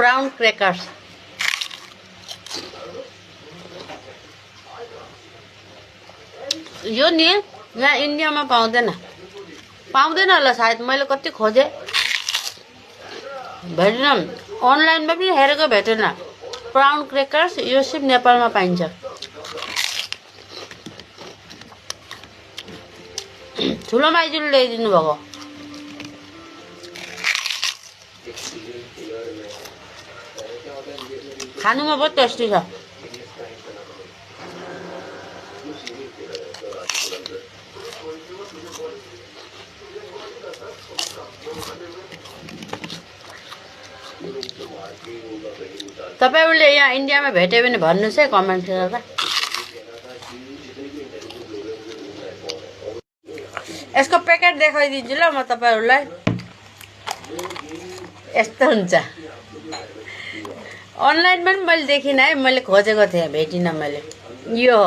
brown crackers यो नि यहाँ इन्डियामा पाउँदैन होला सायद मैले कति खोजे भेटेन अनलाइनमा पनि हेरेको भेटेन ब्राउन क्रेकर्स यो सिर्फ नेपालमा पाइन्छ ठुलो माइजूले ल्याइदिनु भएको खानुमा बहुत टेस्टी छ तपाईहरुले यहाँ इन्डियामा भेटे भने भन्नुस् है कमेन्ट गरेर यसको प्याकेट देखाइदिन्छु ल म तपाईहरुलाई यस्तो हुन्छ अनलाइनमा पनि मैले देखिन है मैले खोजेको थिएँ भेटिन मैले यो